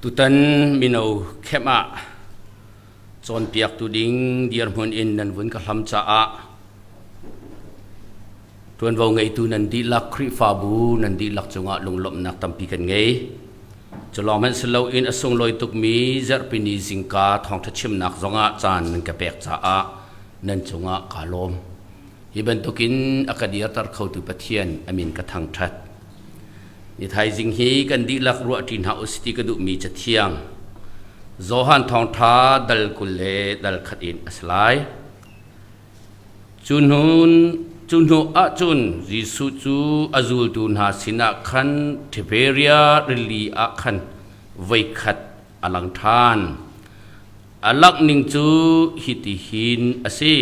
Tutan mino camp ah cawnpiaktu ding dirhmun in nan vun ka hlam caah ṭuanvo ngeitu nan dihlak Khrihfabu nan dihlak cungah lunglawmhnak tampi kan ngei. Cu lawng hmanh si loin a sunglawi tukmi zarhpini zingka thawngṭha chimnak zongah caan nan ka pek caah nan cungah kaa lawm. Hi bantukin a ka dirter khotu Pathian a min ka thangṭhat. Ni thaizing hi kan dihlak ruahṭi hna usih ti ka duhmi cathiang Johan Thawngṭha dal 20 le dal khat in a si lai. Cu hnu ahcun Jesuh cu a zultu hna sinah khan Tiberia rili ah khan voikhat a lang ṭhan. A langhning cu hitihin a si.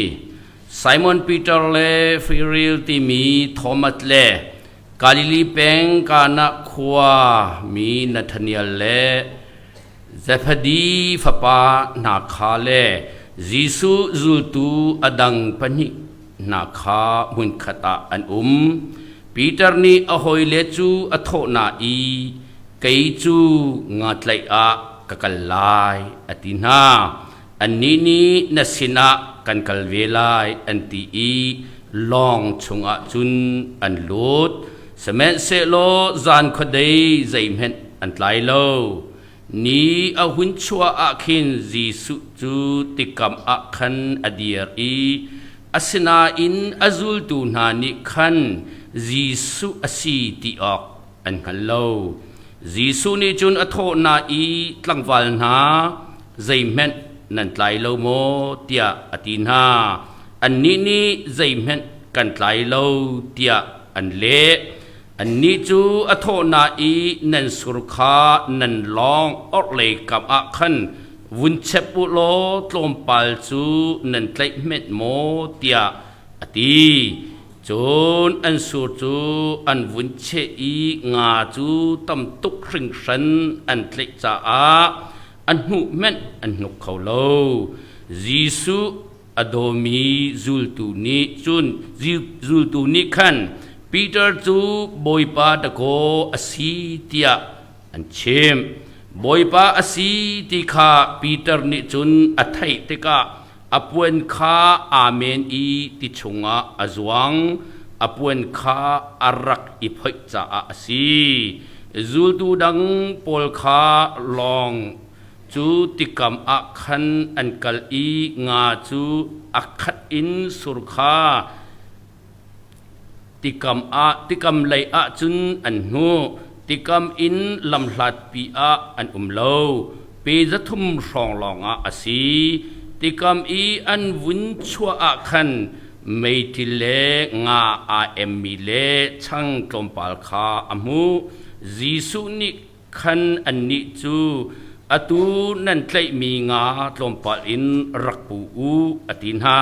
Simon Peter le Firil timi Thomas le Galilee peng Kana khua mi Nathanael le Zebedi fapa hna kha le Jesuh zultu a dang pahnih hna kha hmunkhat ah an um. Peter nih a hawile cu a thawh hna i, Kei cu nga tlaih ah ka kal lai, a ti hna. Annih nih na sinah kan kal ve lai an ti i lawng chungah cun an lut. Sihmanhsehlaw zan khuadei zeihmanh an tlai lo. Ni a hun chuah ah khin Jesuh cu tikam ah khan a dir i asinain a zultu hna nih khan Jesuh a si ti awk an hngal lo. Jesuh nih cun a thawh hna i tlangval hna zeihmanh nan tlai lo maw tiah a ti hna. Annih nih zeihmanh kan tlai lo tiah an leh. Annih cu a thawh hna i nan sur kha nan lawng orhlei kam ah khan vun chep u law tlawmpal cu nan tlaih hmet maw tiah a ti. Cun an sur cu an vun cheh i nga cu tam tuk hringhran an tlaih caah a hnuh hmanh an hnuk kho lo. Jesuh a dawmi zultu nih cun zultu nih khan Peter cu Bawipa dakaw a si tiah an chimh. Bawipa a si ti kha Peter nih cun a theih tikah a puan kha aa men i ti chungah a zuang. A puan kha a rak i phoih caah a si. Zultu dang pawl kha lawng cu tikam ah khan an kal i nga cu a khat in sur kha Tikam ah tikam lei ah cun an hnuh. Tikam in lamhlatpi ah an um lo. Pe 300 hrawng lawngah a si. Tikam i an vun chuah ah khan meiti le nga aa emmi le chang tlawmpal kha a hmuh. Jesuh nih khan annih cu atu nan tlaihmi nga tlawmpal in rak pu u a ti hna.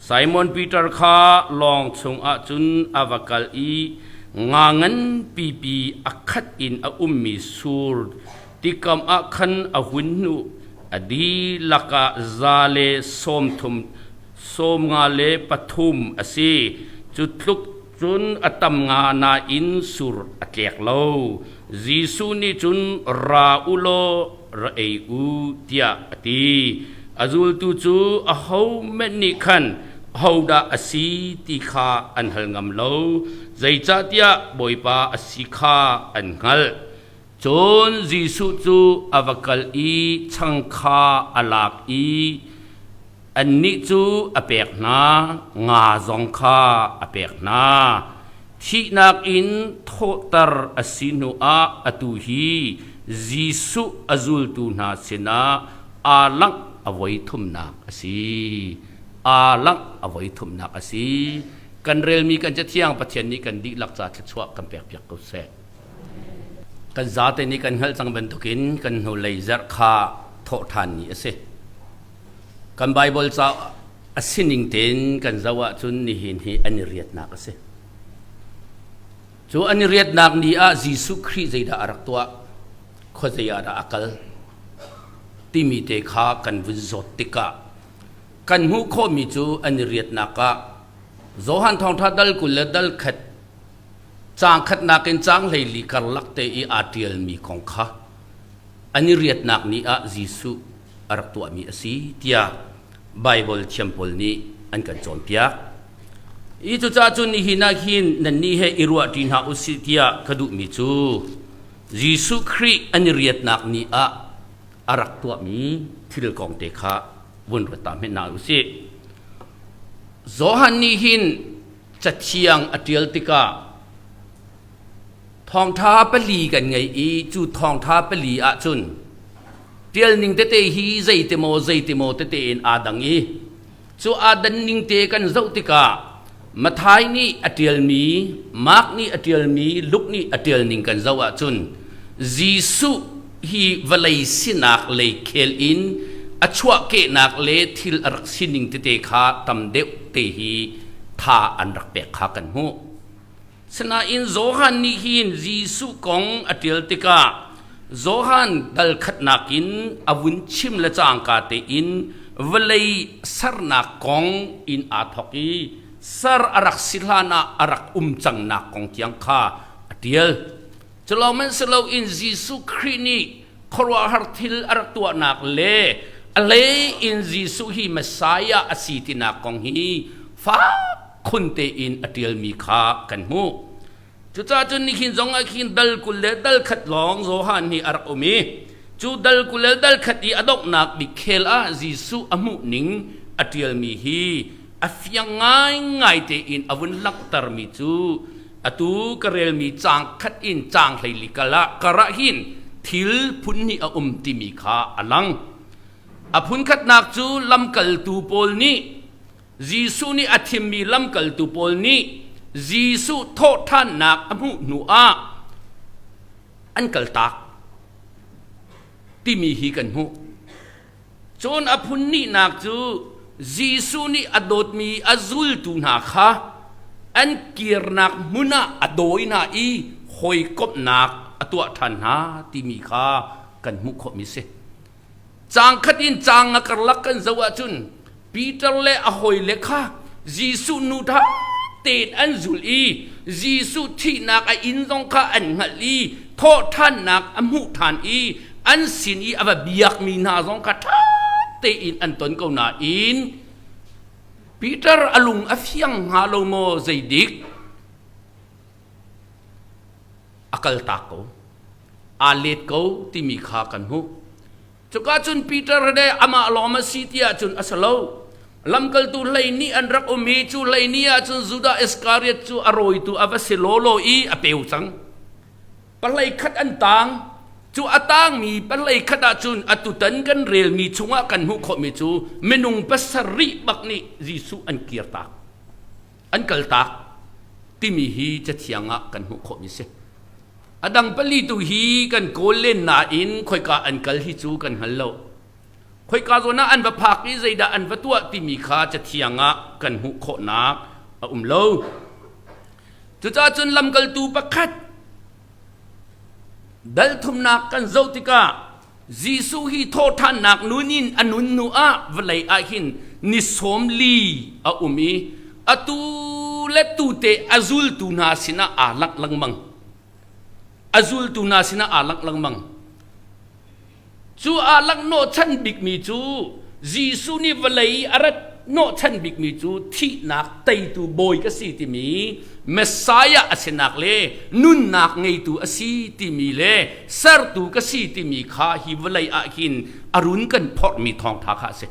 Simon Peter kha lawng chungah cun a va kal i nga nganpipi a khat in a ummi sur tikam ah khan a hun hnuh. A dihlak ah 130 93 a si. Cu tluk Cun a tam nga nain sur a tlek lo. Jesuh nih cun ra u law ra ei u tiah a ti. A zultu cu ahohmanh nih khan ahodah a si ti kha an hal ngam lo, zeicahtiah Bawipa a si kha an hngalh. Cun Jesuh cu a va kal i chang kha a lak i Annih cu a pek hna, nga zong kha a pek hna. Thihnak in thawhter a si hnuah atu hi Jesuh a zultu hna sinah aa langh a voi thumnak a si. Aa langh a voi thumnak a si. Kan relmi kan Cathiang Pathian nih kan dihlak ca thluachuah kan pekpiak ko seh. Kan zate nih kan hngalh cang bantukin kan hnulei zarh kha thawhṭhan ni a si. Kan Baibal ca a sining tein kan zoh ahcun nihin hi an i riatnak a si. Cu an i riatnak ni ah Jesuh Khrih zeidah a rak tuah, khuazei ah dah a kal timi te kha kan vun zawt tikah kan hmuh khawhmi cu an i riatnak ah Johan Thawngṭha dal 20 le dal khat caang khatnak in caang 14 karlak te i aa ṭialmi kong kha. an i riatnak ni ah Jesuh a rak tuahmi a si tiah Baibal thiam pawl nih an kan cawnpiak. Hi cucaah cun nihin ah hin nannih he i ruahṭi hna usih tiah ka duhmi cu Jesuh Khrih an i riatnak ni ah a rak tuahmi thil kong te kha vun ruat ta hmenh hna usih. Johan nih hin Cathiang a ṭial tikah thawngṭha pali kan ngei i cu thawngṭha pali ahcun ṭialning tete hi zeitimaw zeitimaw tete in aa dang i cu aa dan ning te kan zoh tikah Matthai nih a ṭialmi, Mark nih a ṭialmi, Luke nih a ṭialning kan zoh ahcun Jesuh hi vawlei sinak lei khel in a chuahkehnak le thil a rak sining tete kha tam deuh te hi tha an rak pek kha kan hmuh. Sinain Johan nih hin Jesuh kong a ṭial tikah Johan dal khatnak in a vun chim le cangka tein vawlei sernak kong in aa thawk i ser a rak si hlan ah a rak um cangnak kong tiang kha a ṭial. Culawng hmanh si loin Jesuh Khrih nih khuaruahhar thil a rak tuahnak le a hlei in Jesuh hi Messiah a si tinak kong hi fak khun tein a ṭialmi kha kan hmuh. Cucaah cun nihin zong ah khin dal 20 le dal khat lawng Johan hi a rak um i cu dal 20 le dal khat i a donghnak bik khel ah Jesuh a hmuh ning a ṭialmi hi a fiang ngaingai tein a vun langhtermi cu atu ka relmi caang khat in caang 14 kal ah karah hin thil phun hnih a um timi kha a lang. A phun khatnak cu lamkaltu pawl nih Jesuh nih a thimmi lamkaltu pawl nih Jesuh thawhṭhannak a hmuh hnuah an kaltak timi hi kan hmuh. Cun a phun hnihnak cu Jesuh nih a dawtmi a zultu hna kha an kirnak hmun ah a dawi hna i hawikomhnak a tuah ṭhan hna timi kha kan hmuh khawhmi a si. Caang khat in caang nga karlak kan zoh ahcun Peter le a hawile kha Jesuh nu ṭha tein an zulh i Jesuh thihnak a inn zong kha an hngalh i thawhṭhannak a hmuh ṭhan i an sin i a va biakmi hna zong kha ṭha tein an ton ko nain Peter a lung a fiang hnga lo maw zeidik a kaltak ko aa let ko timi kha kan hmuh. Cuka cun Peter le amah lawm a si tiah cun a si lo. Lamkaltu 12 an rak um i cu 12 ah cun Judah Iskariot cu a rawitu a va si lawlaw i a peu cang. Pahlei khat an tang. Cu a tangmi pahlei khat ah cun atutan kan relmi chungah kan hmuh khawhmi cu minung pasarih bak nih Jesuh an kirtak. An kaltak timi hi Cathiang ah kan hmuh khawhmi si. A dang pali tu hi kan kawl len nain khoika an kal hi cu kan hngal lo. Khoika zawn ah an va phak i zeidah an va tuah timi kha Cathiang ah kan hmuh khawhnak a um lo. Cucaah cun lamkaltu pakhat dal thumnak kan zoh tikah Jesuh hi thawhṭhannak nun in a nun hnu ah vawlei ah hin ni 40 a um i atu le tute a zultu hna sinah aa langh lengmang. A zultu hna sinah aa langh lengmang. Cu aa langh hnawhchan bikmi cu Jesuh nih vawlei i a rat hnawhchan bikmi cu thihnak teitu bawi ka si timi Messiah a sinak le nunnak ngeitu a si timi le sertu ka si timi kha hi vawlei ah hin a run kan phorhmi thawngṭha kha a si.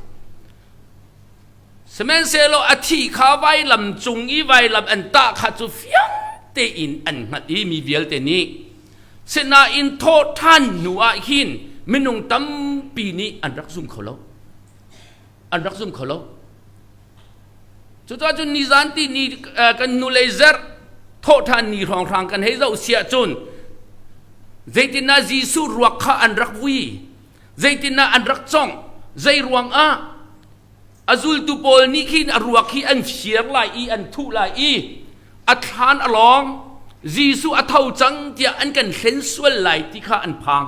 Sihmanhsehlaw a thi kha vailam cung i vailam an tah kha cu fiang tein an hngalh i mi vialte nih Sinain thawhṭhan hnu ah hin minung tampi nih an rak zum kho lo. An rak zum kho lo. Cucaah cun nizan ti ni kan hnulei zarh thawhṭhan ni hrawnghrang kan hei zoh siah cun zeitinah Jesuh ruak kha an rak vui, zeitinah an rak congh, zei ruangah a zultu pawl nih khin a ruak hi an fir lai i an thuh lai i a thlan a lawng Jesuh a tho cang tiah an kan hlen sual lai ti kha an phang.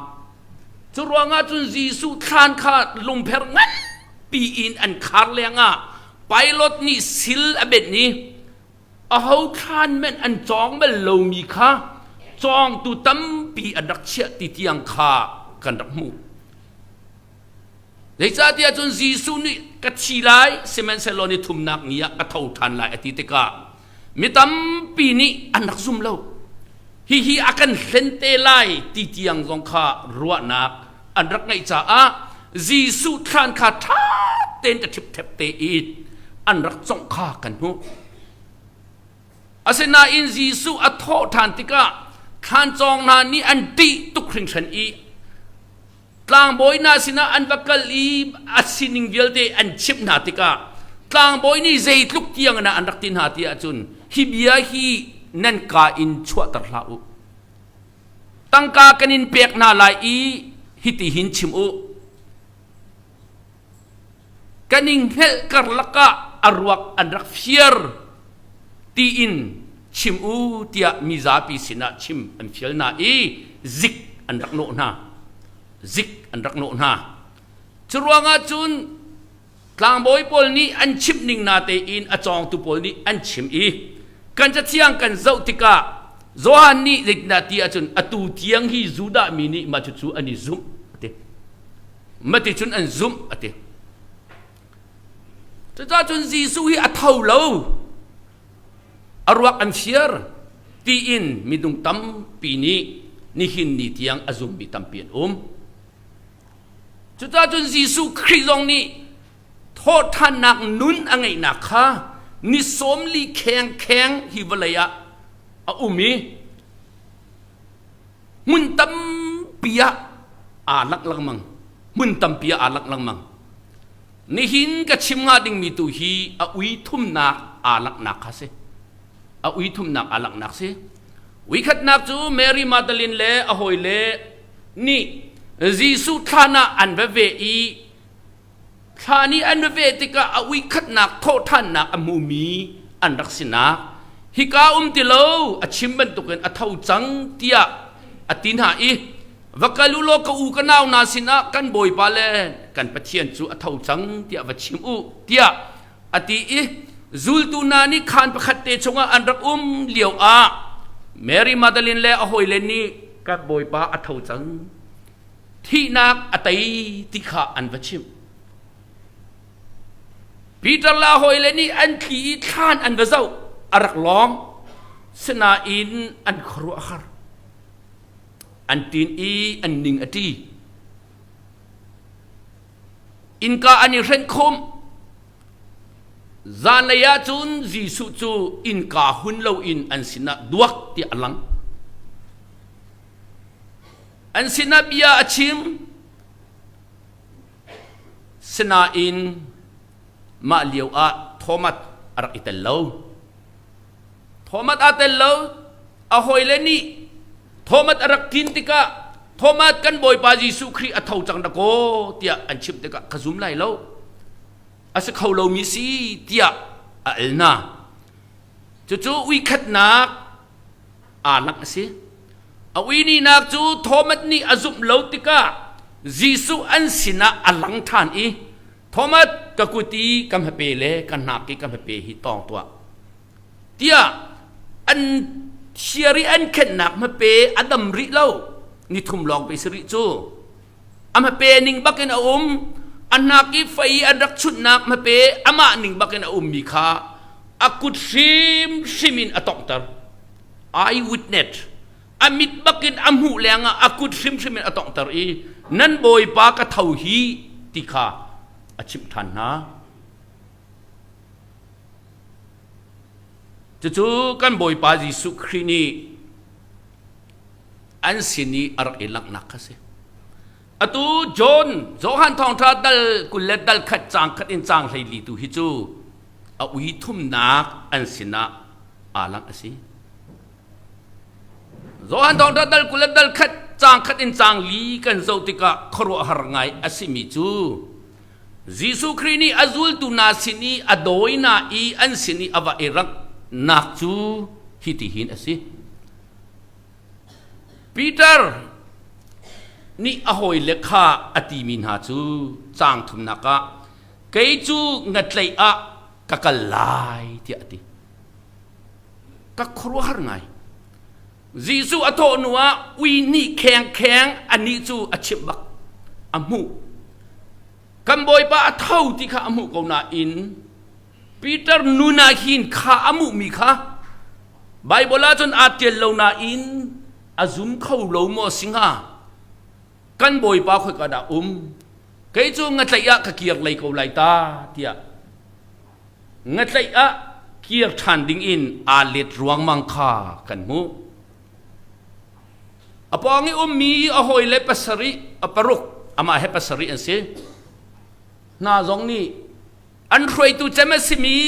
Cu ruangah cun Jesuh thlan kha lungpher nganpi in an khar lengah Pilot nih sil a benh i aho thlan men an cawng bal lomi kha cawngtu tampi an rak chiah ti tiang kha. kan rak hmuh. Zeicahtiah cun Jesuh nih ka thi lai, sihmanhsehlaw ni thumnak ni ah ka tho ṭhan lai a ti tikah mi tampi nih an rak zum lo. Hihi a kan hlen te lai ti tiang zong kha ruahnak an rak ngeih caah Jesuh thlan kha ṭha tein ta ṭhipṭhep tein an rak congh kha kan hmuh. Asinain Jesuh a thawh ṭhan tikah thlancawng hna nih an ṭih tuk hringhran i tlangbawi hna sinah an va kal i a sining vialte an chimh hna tikah tlangbawi nih zeitluk tiang in an rak ti hna ti ahcun hi bia hi nan kaa in chuahter hlah u. Tangka kan in pek hna lai i hiti hin chim u. Kan in hngelh karlak ah a ruak an rak fiar tiin chim u tiah mizapi sinah chim an fial hna i zik an rak nawh hna. Zik an rak nawh hna. Cu ruangah cun tlangbawi pawl nih an chimh ning na tein a cawngtu pawl nih an chim i kan cathiang kan zoh tikah Johan nih zeitindah ti ahcun atu tiang hi Judah mi nih mah cucu an i zumh a ti. Mati cun an zumh a ti. Cucaah cun Jesuh hi a tho lo. A ruak an fiar tiin minung tampi nih nihin ni tiang a zummi tampi an um. Cucaah cun Jesuh Khrih zong nih thawhṭhannak nun a ngeihnak kha ni 40 kheng kheng hi vawlei ah a um i hmun tampi ah aa langh lengmang hmun tampi ah aa langh lengmang nihin ka chim hnga dingmi tu hi a ui thumnak aa langhnak kha si a ui thumnak aa langhnak si uikhatnak cu Mary Magdalene le a hawile nih Jesuh thlan ah an va ve i Thla nih an va veh tikah a uikhatnak thawhṭhannak a hmumi an rak sinak hika um ti lo a chim bantukin a tho cang tiah a ti hna i va kal u law ka u ka nau hna sinah kan Bawipa le kan Pathian cu a tho cang tiah va chim u tiah a ti i zultu hna nih khaan pakhat te chungah an rak um lio ah Mary Magdalene le a hawile nih kan Bawipa a tho cang thihnak a tei ti kha an va chimh. Peter le a hawile nih an tli i thlan an va zoh a rak lawng sinain an khuaruahhar an tin i an ning a ṭi innka an i hrenh khum zanlei ah cun Jesuh cu innka hun loin an sinah duak tiah a lang An sinah bia a chim. Sinain mah lio ah Thomas a rak i tel lo. Thomas aa tel lo. A hawile nih Thomas a rak ṭin tikah Thomas kan Bawipa Jesuh Khrih a tho cang dakaw tiah an chimh tikah ka zum lai lo. A si kho lomi si tiah a el hna. Cucu uikhatnak aa langh a si. A uininak cu Thomas nih a zumh lo tikah Jesuh an sinah a lang ṭhan i Thomas ka kut i ka hmape le ka hnak i ka hmape hi tawng tuah tiah an thiar i an khenhnak hmape a dam rih lo ni thum lawng pe si rih cu a hmape ning bakin a um a hnak i fei an rak chunhnak hmape amah ning bakin a ummi kha a kut hrimhrim in a tonghter eyewitness a mit bakin a hmuh lengah a kut hrimhrim in a tonghter i nan bawipa ka tho hi ti kha a chimh ṭhan hna cucu kan bawipa Jesuh Khrih nih an sin i a rak i langhnak kha si. Atu John, Johan thawngṭha dal 20 le dal khat caang khat in caang 14 tu hi cu a ui thumnak an sinah aa langh a si. Johan thawngṭha dal 20 le dal khat caang khat in caang li kan zoh tikah khuaruahhar ngai a simi cu Jesuh Khrih nih a zultu hna sin i a dawi hna i an sin i a va i ranghnak cu hitihin a si. Peter nih a hawile kha a timi hna cu caang thumnak ah kei cu ngatlaih ah ka kal lai tiah a ti. Ka khuaruahhar ngai. Jesuh a thawh hnu ah ui nih kheng kheng anih cu a chimh bak. A hmuh. Kan Bawipa a tho ti kha a hmuh ko nain Peter nun ah hin kha a hmuhmi kha Baibal ahcun aa ṭial lo nain a zum kho lo maw si hnga? Kan Bawipa khoika dah um? Kei cu ngatlaih ah ka kir lei ko lai ta tiah ngatlaih ah kir ṭhan dingin aa let ruangmang kha kan hmuh. A pawng i ummi a hawile pasarih, a paruk, amah he pasarih an si. Hna zong nih an hruaitu cem a simi,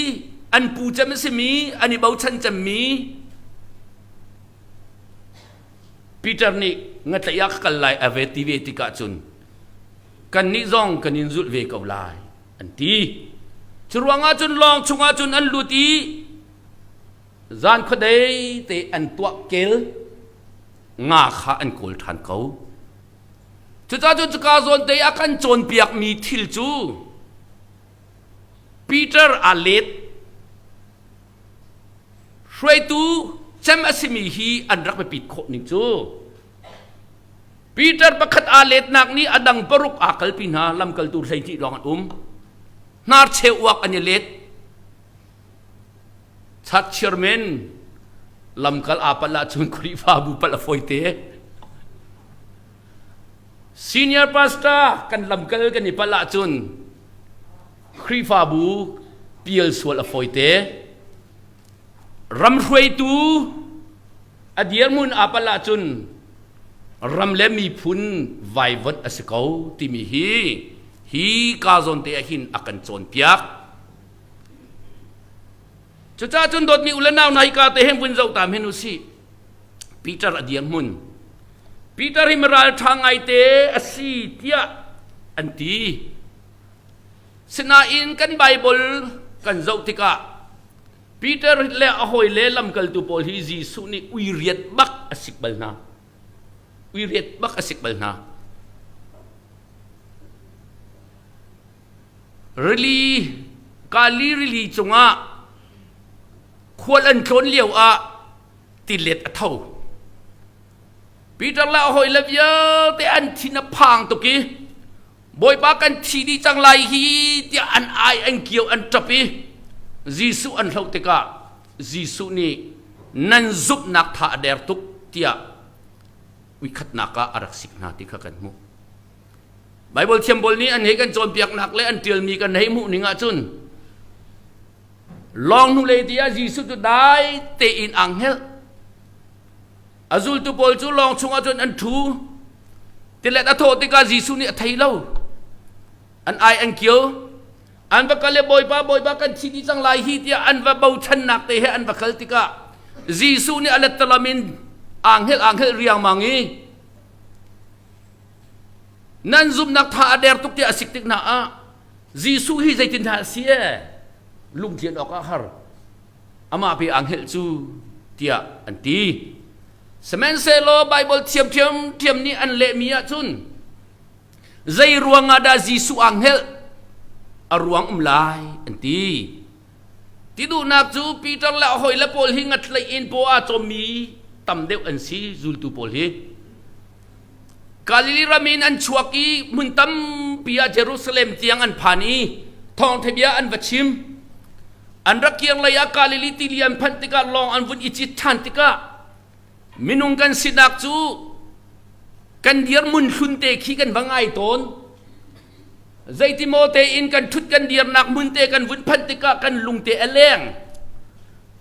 an pu cem a simi, an i bochan cemmi Peter nih ngatlaih ah ka kal lai a ve ti ve tikah cun kannih zong kan in zulh ve ko lai an ti. Cu ruangah cun lawng chungah cun an lut i zan khuadei te an tuah kel nga kha an kawl ṭhan ko. Cucaah cun cuka zawn te a kan cawnpiakmi thil cu Peter aa let hruaitu cem a simi hi an rak biapit khawh ning cu Peter pakhat aa letnak nih a dang paruk aa kalpi hna lamkaltu 12 lawng an um hnarcheu uak an i let Church chairman lamkal aa palh ahcun Khrihfabu palh a fawite. Senior pastor kan lamkal kan i palh ahcun Khrihfabu pial sual a fawite. Ram hruaitu a dirhmun aa palh ahcun ram le miphun vaivuanh a si ko timi hi hi ka zawn te ah hin a kan cawnpiak. Cucaah cun dawtmi u le nau hna hika te hin vun zoh ta men u sih. Peter a dirhmun. Peter hi miral ṭha ngaite a si tiah an ti. Sinain kan Baibal kan zoh tikah Peter le a hawile lamkaltu pawl hi Jesuh nih ui riat bak a sik bal hna. Ui riat bak a sik bal hna. Rili Kali rili cungah khual an tlawn lio ah tilet a tho. Peter le a hawile vialte an thin a phang tuk i Bawipa kan thi dih cang lai hi tiah an ai an kio an ṭap i Jesuh an hloh tikah Jesuh nih nan zumhnak tha a der tuk tiah uikhatnak ah a rak sik hna ti kha kan hmuh. Baibal thiam pawl nih an hei kan cawnpiaknak le an ṭialmi kan hei hmuh ning ahcun lawng hnulei ti ah Jesuh cu dai tein aa hngelh. A zultu pawl cu lawng chungah cun an ṭhu. Tilet a thawh tikah Jesuh nih a thei lo. An ai an kio. An va kal i Bawipa, Bawipa kan thi dih cang lai hi tiah an va bochannak te he an va kal tikah Jesuh nih a lettalam in aa hngelh aa hngelh riangmang i Nan zumhnak tha a der tuk tiah a sik tik hna ah Jesuh hi zeitin dah a si ee lungtlian awk ah har amah pe aa hngelh cu tiah an ti. Sihmanhsehlaw Baibal thiam ṭhiamṭhiam nih an lehmi ahcun zei ruangah dah Jesuh aa hngelh a ruang um lai an ti. Ti duhnak cu Peter le a hawile pawl hi ngatlaih in paw aa cawmmi tam deuh an si zultu pawl hi. Galilee ram in an chuak i hmun tampi ah Jerusalem tiang an phan i thawngṭha bia an va chim. An rak kir lei ah Galilee tili an phanh tikah lawng an vun i cit ṭhan tikah minung kan sinak cu kan dirhmun hlun te khi kan va ngai tawn. Zeitimaw tein kan ṭhut kan dirnak hmun te kan vun phanh tikah kan lungte a leng.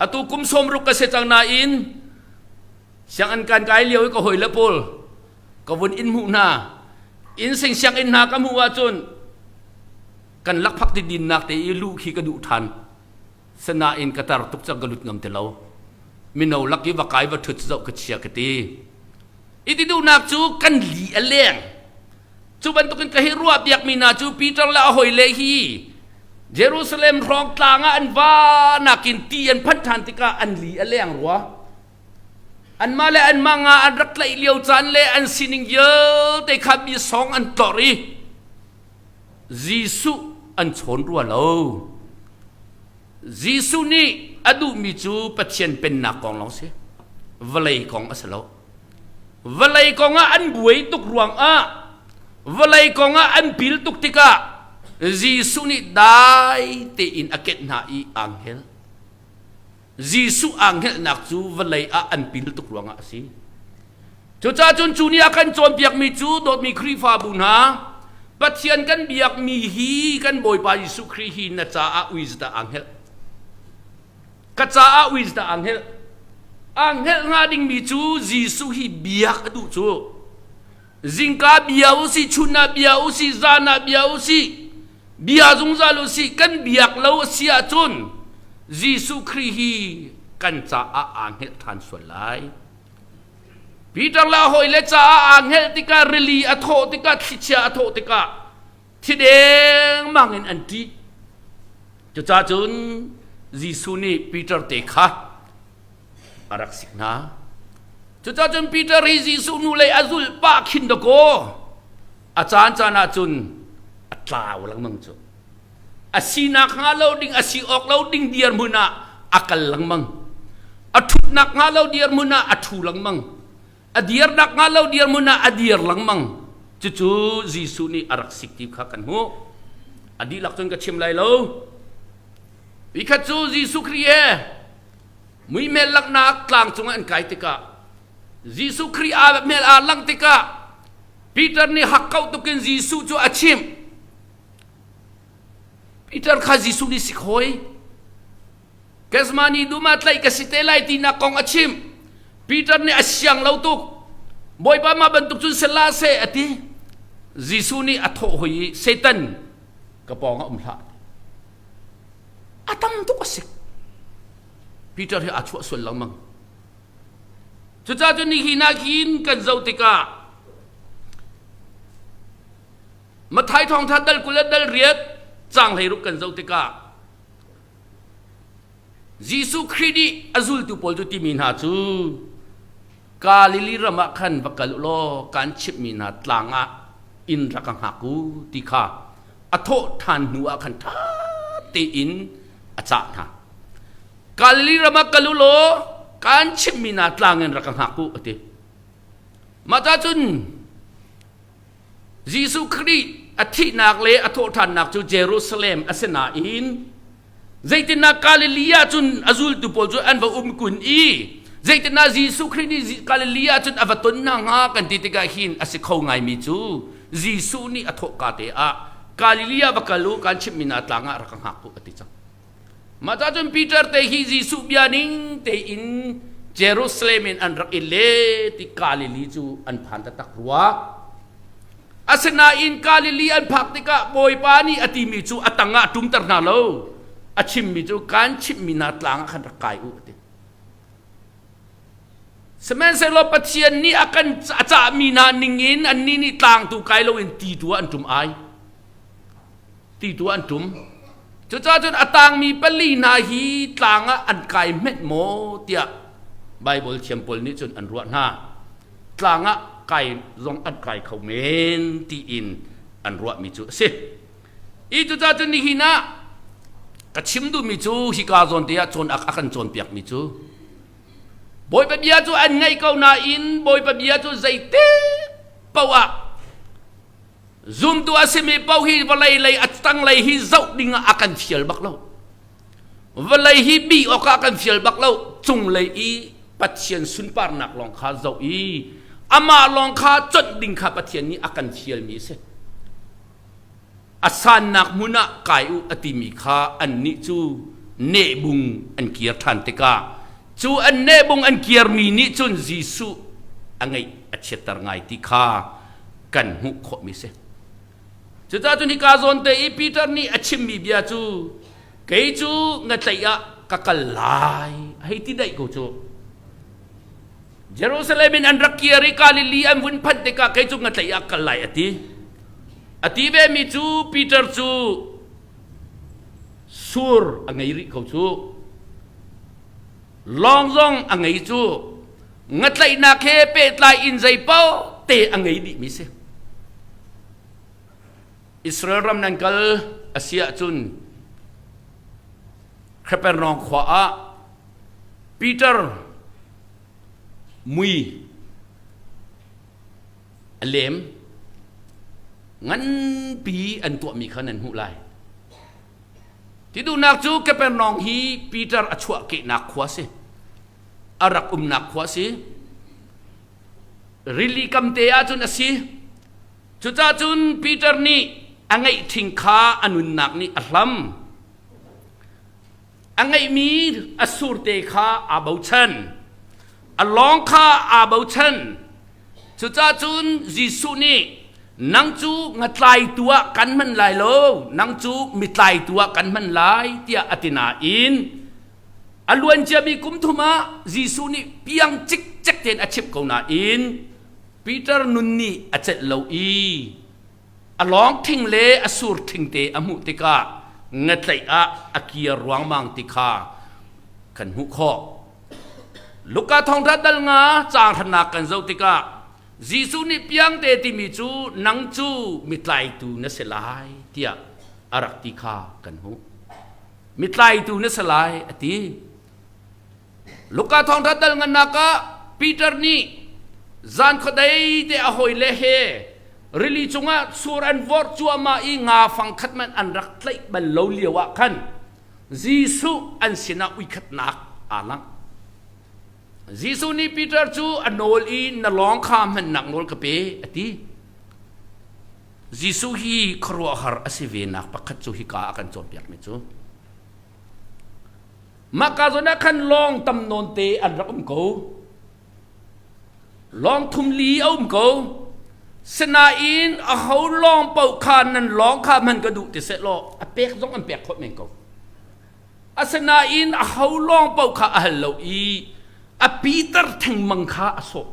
Atu kum 60 ka si cang nain Sianginn kan kai lio i ka hawile pawl ka vun in hmuh hna. Inn sing sianginn hna ka hmuh ahcun kan lakphak ti dinnak te i luh khi ka duh ṭhan. Sinain ka tar tuk cang ka lut ngam ti lo. Mino lak i va kai va ṭhut zoh ka chia ka ti. I ti duhnak cu kan li a leng. Cu bantukin ka hi ruah piakmi hna cu Peter le a hawile hi Jerusalem hrawng tlang ah an va nakin ti an phanh ṭhan tikah an li a leng rua. Anmah le anmah nga an rak tlaih lio caan le an sining vialte kha mi sawng an tlorh i Jesuh an chawn rua lo. Jesuh nih a duhmi cu Pathian pennak kong lawng si. Vawlei kong a si lo. Vawlei kong ah an buai tuk ruangah vawlei kong ah an pil tuk tikah Jesuh nih dai tein a kenh hna i aa hngelh. Jesuh aa hngelhnak cu vawlei ah an pil tuk ruangah a si. Cucaah cun cu nih a kan cawnpiakmi cu dawtmi Khrihfabu hna, Pathian kan biakmi hi kan Bawipa Jesuh Khrih hi na caah uizat ah aa hngelh. Ka caah uizat ah aa hngelh. Aa hngelh hnga dingmi cu Jesuh hi biak a duh cu. Zingka bia u si, chun ah bia u si, zan ah bia u si, bia zungzal u si, kan biak lo a si ahcun Jesuh Khrih hi kan caah aa hngelh ṭhan sual lai. Peter le a hawile caah aa hngelh tikah rili a thawh tikah thlichia a thawh tikah thi dengmang in an ṭih. Cucaah cun Jesuh nih Peter te kha a rak sik hna. Cucaah cun Peter hi Jesuh hnulei a zulh pah khin dakaw a caan caan ah cun a tlau lengmang cu. A sinak hnga lo ding, a si awk lo ding dirhmun ah a kal lengmang. A ṭhutnak hnga lo dirhmun ah a ṭhu lengmang. A dirnak hnga lo dirhmun ah a dir lengmang. Cucu Jesuh nih a rak sik ti kha kan hmuh. A dihlak cun ka chim lai lo. Nikhat cu Jesuh Khrih he muihmel langhnak tlang cungah an kai tikah Jesuh Khrih aa hmel aa langh tikah Peter nih hakkauh tukin Jesuh cu a chimh. Peter kha Jesuh nih sik hawi. Gethsemane dum ah tlaih ka si te lai tinak kong a chimh. Peter nih a siang lo tuk. Bawipa mah bantuk cun si hlah seh a ti. Jesuh nih a thawh hoi i Satan ka pawng ah um hlah. A tam tuk a si. Peter hi aa chuah sual lengmang. Cucaah cun nihin ah hin kan zoh tikah Matthai thawngtha dal 20 le dal 8 caang 16 kan zoh tikah Jesuh Khrih nih a zultu pawl cu timi hna cu Galilee ram ah khan va kal u law kaan chimhmi hna tlang ah inn rak ka hngak u ti kha a thawh ṭhan hnu ah khan ṭha tein a cah hna. Galilee ram ah kal u law kaan chimhmi hna tlang in rak ka hngak u a ti. Mah ta cun Jesuh Khrih a thihnak le a thawhṭhannak cu Jerusalem a si nain zeitindah Galilee ah cun a zultu pawl cu an va um kun i zeitindah Jesuh Khrih nih Galilee ah cun a va ton hna hnga kan ti tikah hin a si kho ngaimi cu Jesuh nih a thawhka te ah Galilee ah va kal u kan chimhmi hna tlang ah rak ka hngak u a ti cang. Mah ta cun Peter te hi Jesuh bia ning tein Jerusalem in an rak i let i Galilee cu an phan taktak rua. Asinain Galilee an phak tikah Bawipa nih a timi cu a tang ah a ṭumter hna lo. A chimmi cu kan chimhmi hna tlang ah khan rak kai u a ti. Sihmanhsehlaw Pathian nih a kan a cahmi hna ningin annih nih tlang tu kai loin ti tu ah an ṭum ai. Ti tu ah an ṭum. Cucaah cun a tangmi pali hna hi tlang ah an kai hmenh maw tiah Baibal thiam pawl nih cun an ruah hna. Tlang ah kai zong an kai kho men tiin an ruahmi cu a si. I cucaah cun nihin ah ka chim duhmi cu hika zawn te ah cawn a kan cawnpiakmi cu Bawipa bia cu an ngaih ko nain Bawipa bia cu zeite paoh ah zumtu a simi paoh hi vawlei lei a tanglei hi zoh ding ah a kan fial bak lo. Vawlei hi bih awkah a kan fial bak lo. Cunglei i Pathian sunparnak lawng kha zoh i amah lawng kha conh ding kha Pathian nih a kan fialmi a si. A sannak hmun ah kai u a timi kha annih cu nehbung an kir ṭhan tikah cu an nehbung an kirmi nih cun Jesuh a ngeih a chiatter ngai ti kha kan hmuh khawhmi a si. Cucaah cun hika zawn te i Peter nih a chimmi bia cu kei cu ngatlaih ah ka kal lai a hei ti daih ko cu. Jerusalem in an rak kir i Galilee an vun phanh tikah kei cu ngatlaih ah kal lai a ti. A ti vemi cu Peter cu sur a ngei rih ko cu. Lawng zong a ngei cu. Ngatlaihnak he pehtlai in zei paoh te a ngei dihmi si. Israel ram nan kal a si ahcun Capernaum khua ah Peter Mui a lem nganpi an tuahmi kha nan hmuh lai. Ti duhnak cu Kapernaum hi Peter a chuahkehnak khua si. A rak umnak khua si. Rili kam te ahcun a si. Cucaah cun Peter nih a ngeih ṭhing kha a nunnak nih a hlam. A ngeihmi a surte kha aa bochan. A lawng kha aa bochan. Cucaah cun Jesuh nih nang cu ngatlaitu ah kan hman lai lo, nang cu mitlaitu ah kan hman lai tiah a ti nain a luan ciami kum thum ah Jesuh nih piang cikcek tein a chimh ko nain Peter nun nih a celh lo i a lawng thing le a sur thing te a hmuh tikah ngatlaih ah a kir ruangmang ti kha kan hmuh khawh. Luka thawngṭha dal nga caang hrannak kan zoh tikah Jesuh nih piangte timi cu nang cu mitlaitu na si lai tiah a rak ti kha kan hmuh. Mitlaitu na si lai a ti. Luka thawngṭha dal ngannak ah Peter nih zan khuadei te a hawile he rili cungah sur an vorh cuahmah i nga fang khat man an rak tlaih bal lo lio ah khan Jesuh an sinah uikhatnak aa langh. Jesuh nih Peter cu a nawl i na lawng kha hmannak nawl ka pe a ti. Jesuh hi khuaruahhar a si ve nak pakhat cu hika a kan cawnpiakmi cu Mahka zawn ah khan lawng tam nawn te an rak um ko. Lawng thum li a um ko. Sinain a ho lawng paoh kha nan lawng kha hman ka duh ti seh law a pek zong an pek khawh men ko. Asinain a ho lawng paoh kha a hal lo i a Peter thengmang kha a sawh.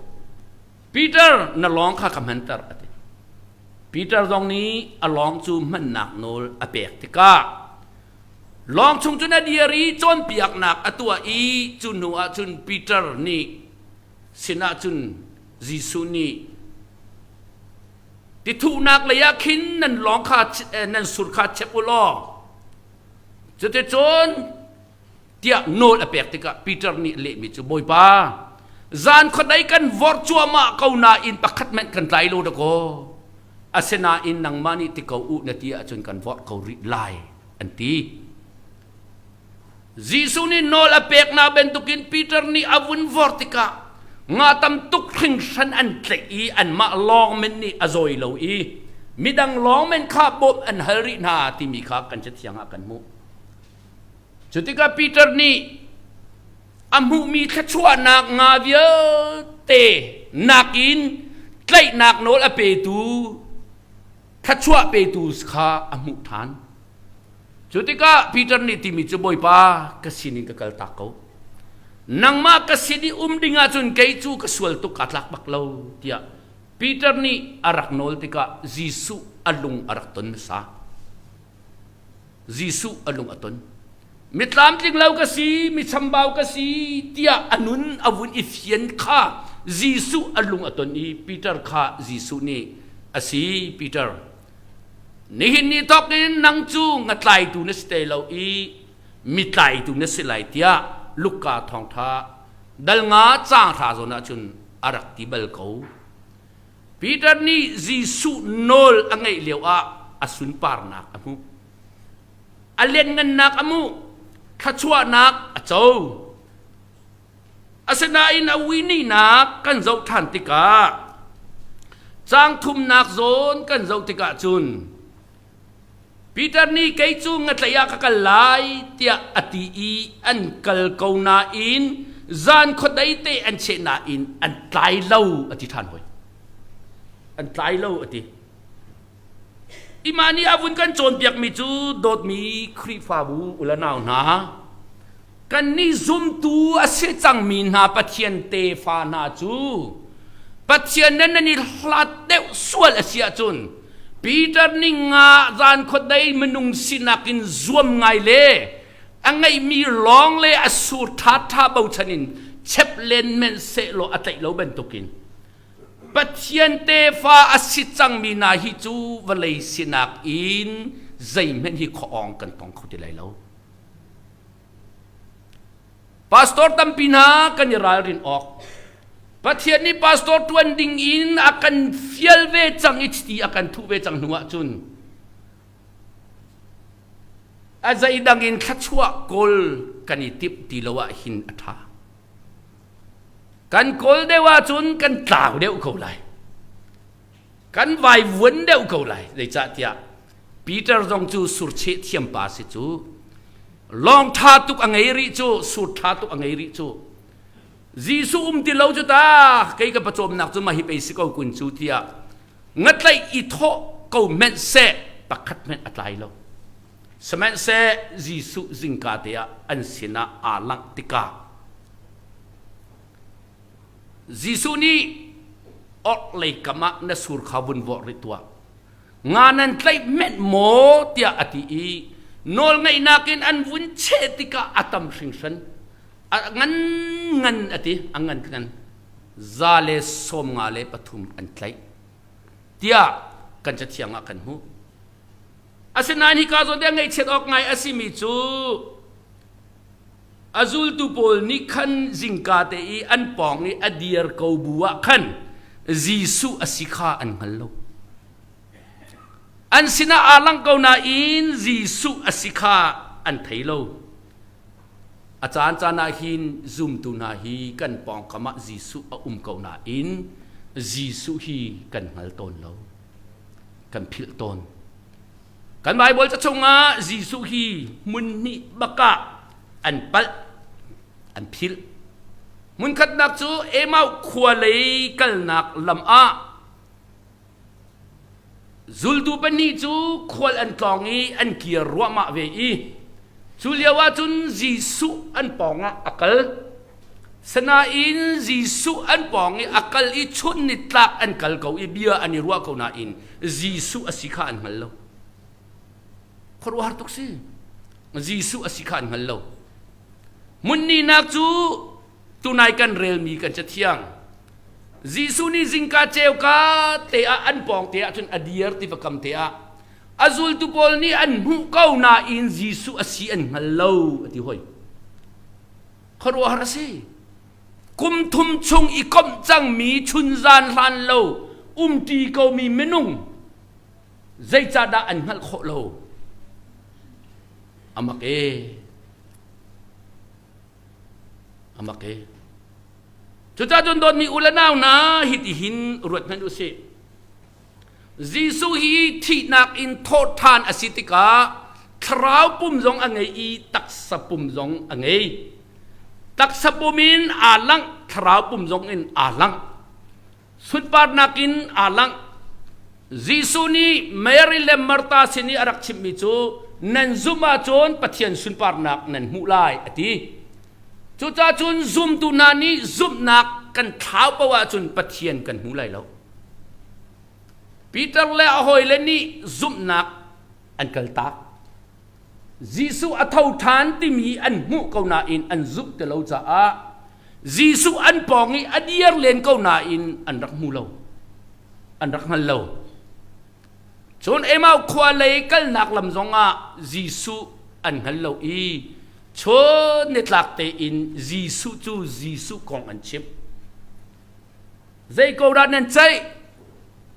Peter na lawng kha ka hmanter a ti. Peter zong nih a lawng cu hmannak nawl a pek tikah Lawng chung cun a dir i cawnpiaknak a tuah i cu hnu ah cun Peter nih sinah cun Jesuh nih tithuhnak lei ah khin nan lawng kha nan sur kha chep u law cuticun tiah nawl a pek tikah Peter nih lehmi cu Bawipa zan khuadei kan vorh cuahmah ko nain pakhat hmanh kan tlai lo dakaw asinain nangmah nih ti ko u na ti ahcun kan vorh ko rih lai an ti. Jesuh nih nawl a peknak bantukin Peter nih a vun vor tikah nga tam tuk hringhran an tlaih i anmah lawng men nih a zawi lo i midang lawng men kha bawmh an hal rih hna timi kha kan cathiang ah kan hmuh. Cu tikah Peter nih a hmuhmi thluachuahnak nga vialte nakin tlaihnak nawl a petu thluachuah petu kha a hmuh ṭhan. Cu tikah Peter nih timi cu Bawipa ka sinin ka kal tak ko. Nangmah ka sin i um ding ahcun kei cu ka sual tuk kaa tlak bak lo tiah Peter nih a rak nawl tikah Jesuh a lung a rak ton hmasa. Jesuh a lung a ton. Mi tlamtling lo ka si, mi chambau ka si tiah a nun a vun i fian kha Jesuh a lung a ton i Peter kha Jesuh nih a si Peter nihin ni thawk in nang cu ngatlaitu na si te lo i mitlaitu na si lai tiah Luka thawngtha dal nga caang hra zawn ahcun a rak ti bal ko. Peter nih Jesuh nawl a ngeih lio ah a sunparnak a hmuh. A lianngannak a hmuh. Thluachuahnak a co. Asinain a uininak kan zoh ṭhan tikah caang thumnak zawn kan zoh tikah cun Peter nih kei cu ngatlaih ah ka kal lai tiah a ti i an kal ko nain zan khuadei te an cheh nain an tlai lo a ti ṭhan hoi. An tlai lo a ti. Imah nih a vun kan cawnpiakmi cu dawtmi Khrihfabu u le nau hna kannih zumtu a si cangmi hna Pathian tefa hna cu Pathian nan nan i hlat deuh sual a si ahcun Peter nih nga zan khuadei minung sinak in zuam ngai le a ngeihmi lawng le a sur ṭhaṭha bochan in chep len men sehlaw a tlaih lo bantukin Pathian tefa a si cangmi hna hi cu vawlei sinak in zeihmanh hi khuaawng kan tong kho ti lai lo. Pastor tampi hna kan i ralrin awk. Pathian nih pastor ṭuan ding in a kan fial ve cang i chiti a kan thuh ve cang hnu ahcun a zeidang in thluachuah kawl kan i timh ti lo ah hin a ṭha. Kan kawl deuh ahcun kan tlau deuh ko lai. Kan vaivuan deuh ko lai. Zeicahtiah Peter zong cu surcheh thiam pa si cu. Lawng ṭha tuk a ngei rih cu, sur ṭha tuk a ngei rih cu. Jesuh um ti lo cu ta kei ka pawcawmnak cu mah hi pei si ko kun cu tiah ngatlaih i thawh ko hmenh seh pakhat hmenh a tlai lo. Sihmanhseh Jesuh zingka te ah an sinah aa langh tikah Jesuh nih orhlei kam ah na sur kha vun vorh rih tuah. Nga nan tlaih hmenh maw tiah a ti i nawlngeihnak in an vun cheh tikah a tam hringhran. A ngan ngan a ti, a ngan ngan. 153 an tlaih tiah kan cathiang ah kan hmuh. Asinain hika zawn te ngaihchiat awk ngai a simi cu a zultu pawl nih khan zingka te i an pawng i a dir ko bu ah khan Jesuh a si kha an hngal lo. An sinah aa langh ko nain Jesuh a si kha an thei lo. A caan caan ah hin zumtu hna hi kan pawngkam ah Jesuh a um ko nain Jesuh hi kan hngal tawn lo. Kan philh tawn. Kan Baibal ca chungah Jesuh hi hmun hnih bak ah an palh, an philh. Hmunkhatnak cu Emau khua lei kalnak lam ah zultu pahnih cu khual an tlawng i an kir ruahmah ve i cu lio ah cun Jesuh an pawngah a kal. Sinain Jesuh an pawng i a kal i chun nitlak an kal ko i bia an i ruah ko nain Jesuh a si kha an hngal lo. Khuaruahhar tuk si. Jesuh a si kha an hngal lo. Hmunninak cu tunai kan relmi kan cathiang. Jesuh nih zingka ceuka te ah an pawng te ah cun a dir tiva kam te ah a zultu pawl nih an hmuh ko nain Jesuh a si an hngal lo a ti hoi. Khuaruahhar a si. Kum thum chung i komh cangmi chunzan hlan lo umṭi komi minung zeicahdah an hngalh khawh lo? Amak e. Amak e. Cucaah cun dawtmi u le nau hna hitihin ruat hmanh u sih. Jesuh hi thihnak in thawhṭhan a si tikah thlarau pum zong a ngei i taksa pum zong a ngei. Taksa pum in aa langh, thlarau pum zong in aa langh. Sunparnak in aa langh. Jesuh nih Mary le Martha sin i a rak chimhmi cu nan zumh ahcun Pathian sunparnak nan hmuh lai a ti. Cucaah cun zumtu hna nih zumhnak kan thlau paoh ahcun Pathian kan hmu lai lo. Peter le a hawile nih zumhnak an kaltak. Jesuh a tho ṭhan timi an hmuh ko nain an zumh ti lo caah Jesuh an pawng i a dir len ko nain an rak hmu lo. An rak hngal lo. Cun Emau khua lei kalnak lam zongah Jesuh an hngal lo i chun nitlak tein Jesuh cu Jesuh kong an chimh. Zei ko dah nan ceih?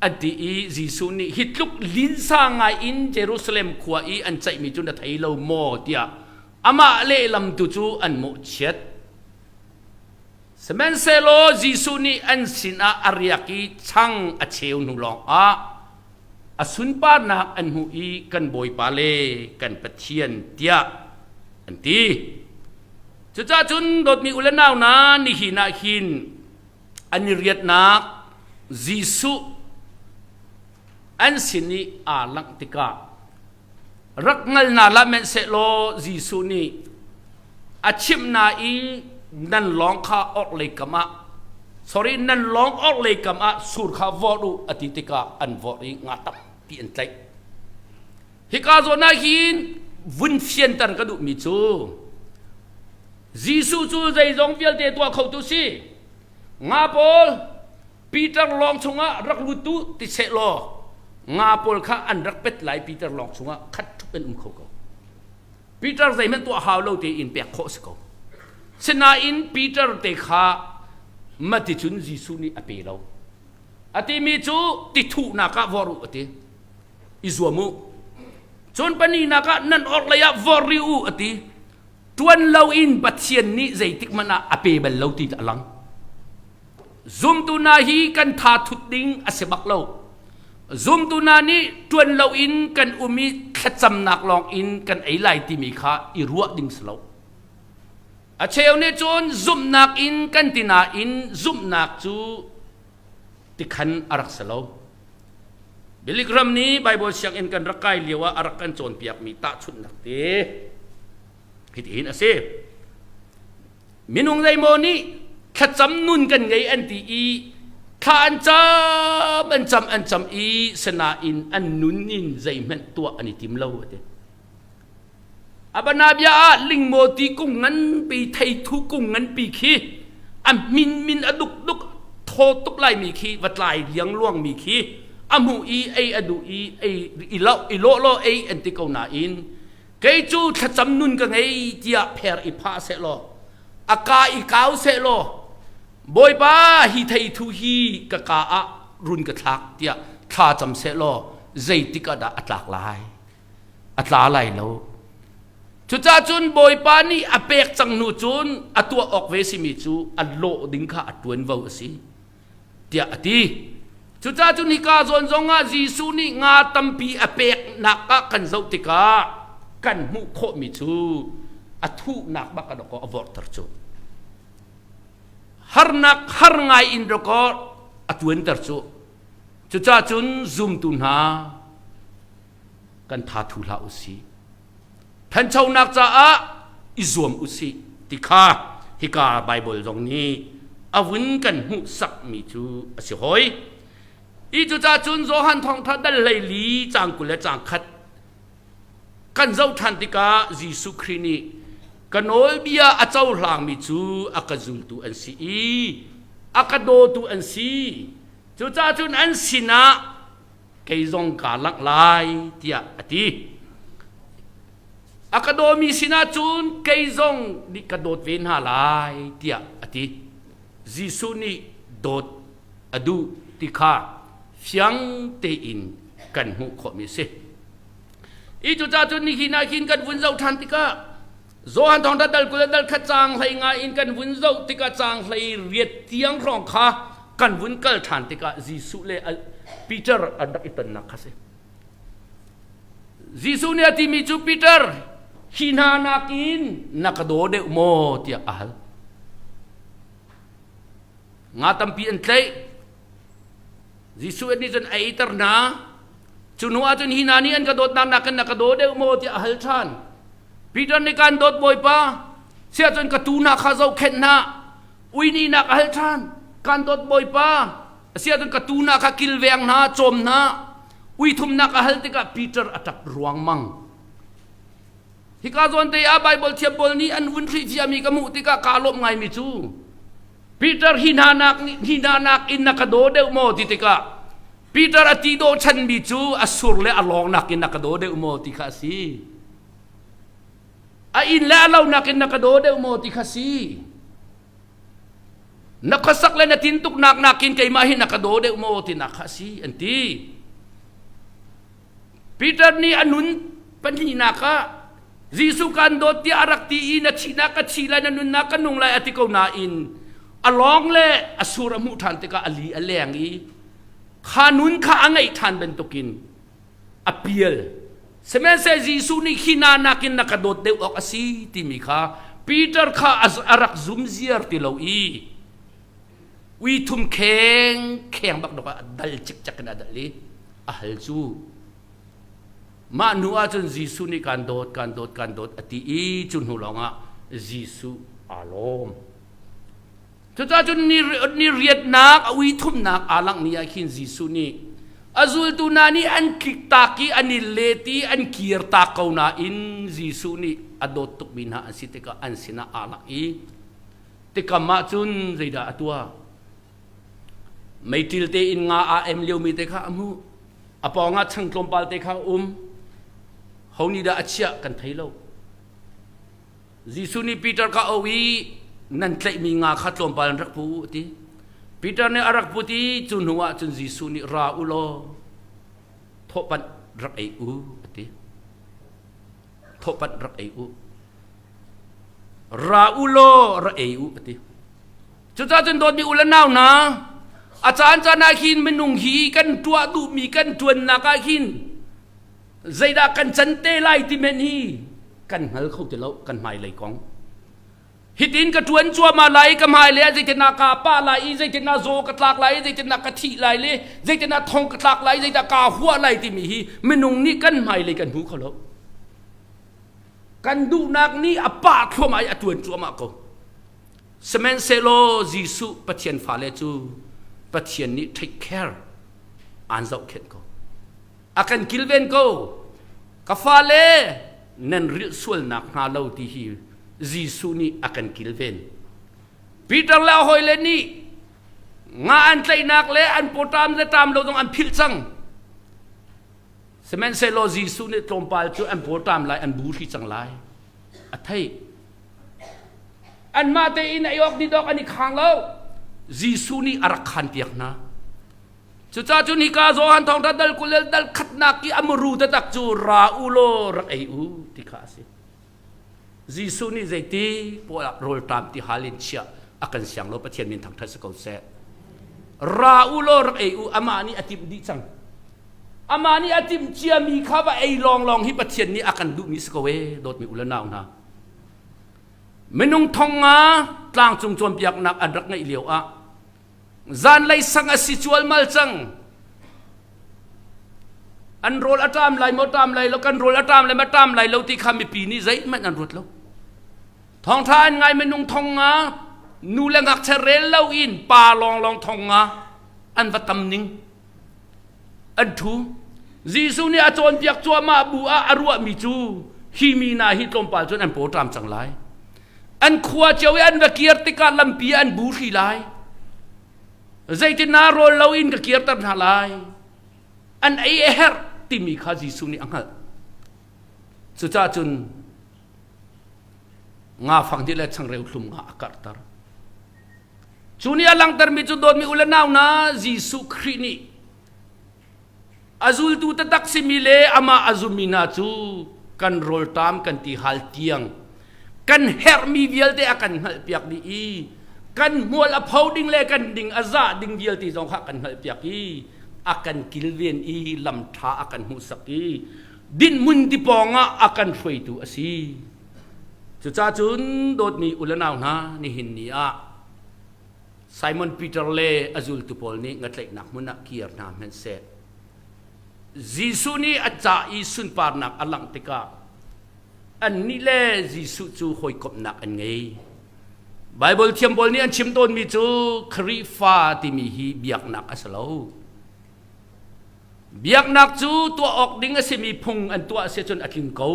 An ti i Jesuh nih hi tluk linsa ngai in Jerusalem khua i an ceihmi cu na thei lo maw tiah amah lehlam tu cu an mawhchiat. Sihmanhsehlaw Jesuh nih an sinah a riak i chang a cheu hnu lawngah a sunparnak an hmuh i kan Bawipa le kan Pathian tiah an ti. Cucaah cun dawtmi u le nau hna nihin ah hin an i riatnak Jesuh an sin i aa langh tikah rak ngal hna hlah hmanh sehlaw Jesuh nih a chimh hna i nan lawng kha orhlei kam ah sorry nan lawng orhlei kam ah sur kha vorh u a ti tikah an vorh i nga tampi an tlaih. Hika zawn ah hin vun fianter ka duhmi cu Jesuh cu zeizong vialte tuah khotu si. Nga pawl Peter lawng chungah rak lut tu ti seh law nga pawl kha an rak pet lai Peter lawng chungah khat ṭhup in um kho ko. Peter zeihmanh tuah hau lo tein pek khawh si ko. Sinain Peter te kha Mati cun Jesuh nih a pe lo. A timi cu ti thuhnak ah vor u a ti. I zuam u. Cun paninak ah nan orhlei ah vor rih u a ti. Ṭuan loin Pathian nih zeitik hmanh ah a pe bal lo ti a lang. Zumtu hna hi kan tha thut ding a si bak lo. Zumtu hna nih ṭuan loin kan um i thlacamnak lawng in kan ei lai timi kha i ruah ding si lo. A cheu nih cun zumhnak in kan ti nain zumhnak cu tikhan a rak si lo. Billy Graham nih Bible sianginn kan rak kai lio ah a rak kan cawnpiakmi tahchunhnak te hitihin a si. Minung zeimaw nih thlacam nun kan ngei an ti i thla an cam an cam an cam i sinain an nun in zeihmanh tuah an i tim lo a ti. Abanabia ah lingmaw ti kung nganpi theithu kung nganpi khi a min min a duk duk thaw tuk laimi khi va tlai liangluangmi khi a hmuh i ei a duh i ei i lo i lawh law ei an ti ko nain kei cu thlacam nun ka ngei tiah pher i phah seh law a ka i kau seh law Bawipa hi theithu hi ka ka ah run ka thlak tiah thla cam seh law zeitik ah dah a tlak lai? A tla lai lo. Cucaah cun Bawipa nih a pek cang hnu cun a tuah awk ve simi cu a lawh ding kha a ṭuanvo a si tiah a ti. Cucaah cun hika zawn zongah Jesuh nih nga tampi a peknak ah kan zoh tikah kan hmuh khawhmi cu a thuhnak bak a dawkaw a vorhter cu. Harnak har ngai in dawkaw a ṭuanter cu. Cucaah cun zumtu hna kan tha thu hlah u sih. Thanchonak caah i zuam u sih ti kha hika Baibal zong nih a vun kan hmuhsakmi cu a si hoi. I cucaah cun Johan thawngtha dal 14 caang 20 le caang khat kan zoh ṭhan tikah Jesuh Khrih nih ka nawlbia a cohlangmi cu a ka zultu an si i a ka dawtu an si. Cucaah cun an sinah kei zong kaa langh lai tiah a ti. A ka dawmi sinah cun kei zong nih ka dawt ve hna lai tiah a ti. Jesuh nih dawt a duh ti kha fiang tein kan hmuh khawhmi a si. I cucaah cun nihin ah hin kan vun zoh ṭhan tikah Johan thawngṭha dal 20 le dal khat caang 15 in kan vun zoh tikah caang 18 tiang hrawng kha kan vun kal ṭhan tikah Jesuh le Peter an rak i tonnak kha si. Jesuh nih a timi cu Peter hi hna nakin na ka daw deuh maw tiah a hal. Nga tampi an tlaih. Jesuh nih cun a eiter hna. Cu hnu ah cun hi hna nih an ka dawtnak nakin na ka daw deuh maw tiah a hal ṭhan. Peter nih kan dawt Bawipa, siah cun ka tuu hna kha zohkhenh hna. Ui nih nak a hal ṭhan. Kan dawt Bawipa, siah cun ka tuu hna kha kilveng hna, cawm hna. Ui thumnak a hal tikah Peter a ṭap ruangmang. Hika zawn te ah Baibal thiam pawl nih an vun hrih ciami ka hmuh tikah kaa lawm ngaimi cu Peter hi hna nak hi hna nak in na ka daw deuh maw ti tikah Peter a ti dawh chanmi cu a sur le a lawng nakin na ka daw deuh maw ti kha a si. A inn le a lo nakin na ka daw deuh maw ti kha si. Na khuasak le na tintuknak nakin keimah hi na ka daw deuh maw ti nak kha a si an ti. Peter nih a nun pahnihnak ah Jesuh kan dawt tiah a rak ti i na thihnak ka thi lai na nunnak ka nung lai a ti ko nain a lawng le a sur a hmuh ṭhan tikah a li a leng i kha nun kha a ngeih ṭhan bantukin a pial. Sihmanhsehlaw Jesuh nih hi na nakin na ka dawt deuh awk a si timi kha Peter kha a rak zum ziar ti lo i ui thum kheng kheng bak dok ah a dal cikcek in a dal i a hal cu mah hnu ah cun Jesuh nih kan dawt kan dawt kan dawt a ti i cu hnu lawngah Jesuh aa lawm. Cucaah cun ni riatnak a ui thumnak aa langh ni ah khin Jesuh nih a zultu hna nih an tliktak i an i let i an kirtak ko nain Jesuh nih a dawt tukmi hna an si tikah an sinah aa langh i tikam ah cun zeidah a tuah? Meiṭil tein nga aa em liomi te kha a hmuh. A pawngah chang tlawmpal te kha a um. Ho nih dah a chiah kan thei lo. Jesuh nih Peter kha a auh i nan tlaihmi nga kha tlawmpal in rak pu u a ti. Peter nih a rak put i cu hnu ah cun Jesuh nih ra u law thawhpanh rak ei u a ti. Thawhpanh rak ei u. Ra u law rak ei u a ti. Cucaah cun dawtmi u le nau hna, a caan caan ah hin minung hi kan tuah duhmi kan ṭuannak ah hin zeidah kan can te lai ti men hi kan hngal kho ti lo kan hmailei kong. Hitin ka ṭuan cuahmah lai i ka hmailei ah zeitindah kaa pah lai i zeitindah zaw ka tlak lai i zeitindah ka thih lai le zeitindah thong ka tlak lai zeidah kaa huah lai timi hi minung nih kan hmailei kan hmu kho lo. Kan duhnak nih a pah thluahmah i a ṭuan cuahmah ko. Sihmanhsehlaw Jesuh Pathian fale cu Pathian nih take care aan zohkhenh ko. A kan kilven ko. Ka fale nan rilh sualnak hnga lo ti hi Jesuh nih a kan kilven. Peter le a hawile nih nga an tlaihnak le an pawṭam le ṭam lo zong an philh cang. Sihmanhsehlaw Jesuh nih tlawmpal cu an pawṭam lai, an buhri cang lai. A theih. Anmah tein ei awk din awk an i khang lo. Jesuh nih a rak khanpiak hna. Cucaah cun hika Johan thawngṭha dal 20 le dal khatnak i a muru taktak cu ra u law rak ei u ti kha a si. Jesuh nih zeiti poah ah rawlṭam ti hal in chiah a kan siang lo Pathian min thangṭhat si ko seh. Ra u law rak ei u amah nih a timh dih cang. Amah nih a timh ciami kha va ei lawnglawng hi Pathian nih a kan duhmi si ko ee dawtmi u le nau hna. Minung thong nga tlangcung cawnpiaknak an rak ngeih lio ah Zanlei sang a si cualmal cang. An rawl a ṭam lai maw ṭam lai lo, kan rawl a ṭam lai ma ṭam lai lo ti kha mipi nih zeihmanh an ruat lo. Thawngṭha an ngai minung thong nga, nu le ngakchia rel lo in pa lawnglawng thong nga an va tam ning. An ṭhu. Jesuh nih a cawnpiak cuahmah bu ah a ruahmi cu hi mi hna hi tlawmpal cun an paw ṭam cang lai. An khua cio i an va kir tikah lampi ah an buhri lai. Zeitin na rawl loin ka kirter hna lai. An ei a herh timi kha Jesuh nih a hngalh. Cucaah cun nga fang nih le changreu hlum nga a karhter. Cu nih a langhtermi cu dawtmi u le nau hna Jesuh Khrih nih A zultu taktak simi le amah a zummi hna cu kan rawlṭam kan ti hal tiang kan herhmi vialte a kan hngalhpiak dih i kan hmual a pho ding le kan ding a zah ding vialte zong kha a kan hngalhpiak i a kan kilven i lam ṭha a kan hmuhsak i dinhmun ti pawng ah a kan hruaitu a si. Cucaah cun dawtmi u le nau hna nihin ni ah Simon Peter le a zultu pawl nih ngatlaihnak hmun ah kir hna hmanhseh Jesuh nih a ca i sunparnak a langh tikah annih le Jesuh cu hawikomhnak an ngei. Baibal thiam pawl nih an chim tawnmi cu Khrihfa timi hi biaknak a si lo. Biaknak cu tuah awk ding a simi phung an tuah a si cun a tling ko.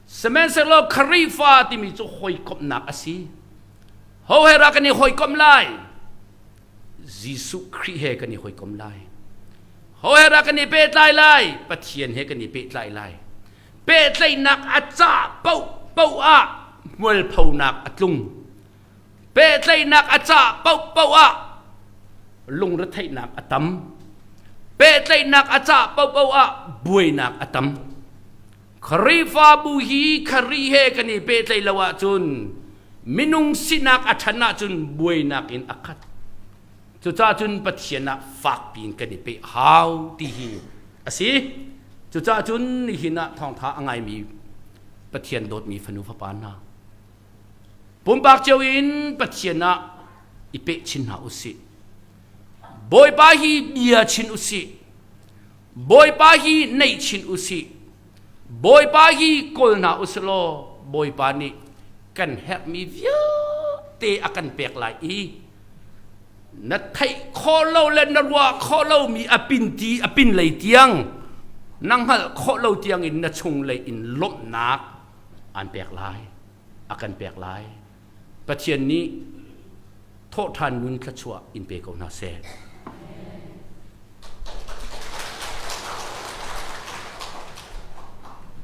Sihmanhsehlaw Khrihfa timi cu hawikomhnak a si. Ho he dah kan i hawikomh lai? Jesuh Khrih he kan i hawikom lai. Ho he dah kan i pehtlai lai? Pathian he kan i pehtlai lai. Pehtlaihnak a cah paohpaoh ah hmualphonak a tlung. Pehtlaihnak a cah paohpaoh ah lungretheihnak a tam. Pehtlaihnak a cah paohpaoh ah buainak a tam. Khrihfabu hi Khrih he kan i pehtlaih lo ahcun minung sinak a ṭhan ahcun buainak in a khat. Cucaah cun Pathian ah fakpi in kan i peh hau ti hi a si. Cucaah cun nihin ah thawngṭha a ngaimi Pathian dawtmi fanu fapa hna pumpak cio in Pathian ah i peh chin hna usih. Bawipa hi bia chin usih. Bawipa hi neih chin usih. Bawipa hi kawl hna usih law Bawipa nih kan herhmi vialte a kan pek lai i na theih khawh lo le na ruah khawh lomi a pin ti a pin lei tiang na hngalh khawh lo tiang in na chung lei in lawmhnak aan pek lai a kan pek lai Pathian nih thawhṭhan nun thluachuah in pe ko hna seh.